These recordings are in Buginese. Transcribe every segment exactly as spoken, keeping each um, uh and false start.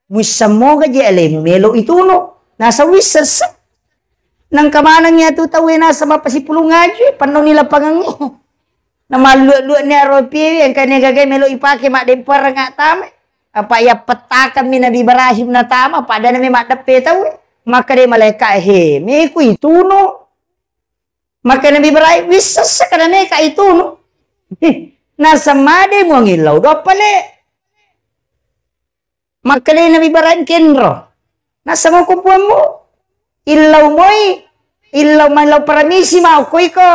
Muissemmoga je alemu melo itunu. Nasa wissesse. Nangka maneng iya tu tauwe nasa mappasipulung aju, pennoni lapangengnge. Namallua-lua ni aro piewe, engka ni gaga melo ipake maddempereng tama. Apa iya pettakammi Nabi Ibrahim natama, padana me maddeppe tauwe. Makkeda malaika, "He, meku itunu." Makkeda Nabi Ibrahim, "Wissesse kada meka itunu." Nasa made muangillau dua pale. Makkedai Nabi Ibrahim, "Kenro. Nassamo ko puammu. Illau moi, illau maillau paramisi ma okko iko."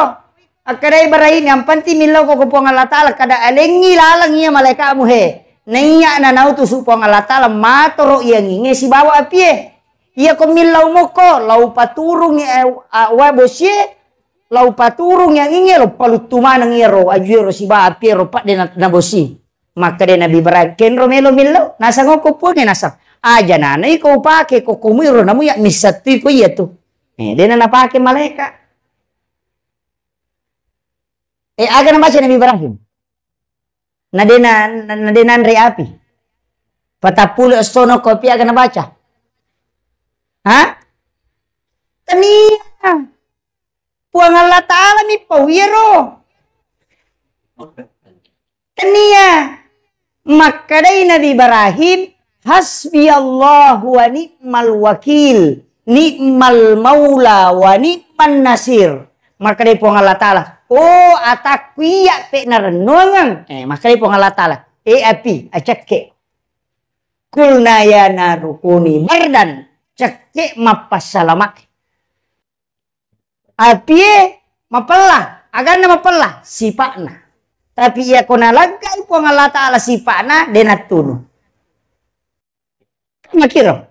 Akkeda Ibrahim, "Yang penting millau ko, ko Puang Allah Ta'ala, kada alengi laleng iya malaikatmu he. Naiya nanautusu Puang Allah Ta'ala matoro iyanginge sibawa apie. Iya ko millau moko, lau paturungi, eh, wa bosie, lau paturung iyanginge lo paluttu maneng iyaro, aju ero sibawa apie ro padde na, na bosi." Makkeda Nabi Ibrahim, "Kenro melo millau?" Nasang okko puangnge nasang. "Aja nana iko upake ko komu iro namu ya missattu iko iya tu." Eh, dena napake malaika. Eh, aga nabaca Nabi Ibrahim? Na dena, na, na dena anre api. Patappule essono kopi aga nabaca? Ha? Tania. Puang Allah Ta'ala mi pau iyaro. Tania. Makkedai Nabi Ibrahim, "Hasbi Allahu wa ni'mal wakil, ni'mal maula wa ni'man nasir." Makkedai Puang Allah Ta'ala, "Oh, atakku iya pe narennuangeng." Eh, makkedai Puang Allah Ta'ala, "Eh, api, acekke." "Kulna ya naru kuni bardan," cekke mappassalama. Apie mapella, aganna mapella, sipa'na. Tapi iya ko nalaggai Puang Allah Ta'ala sipa'na, de nattunu. Makiro.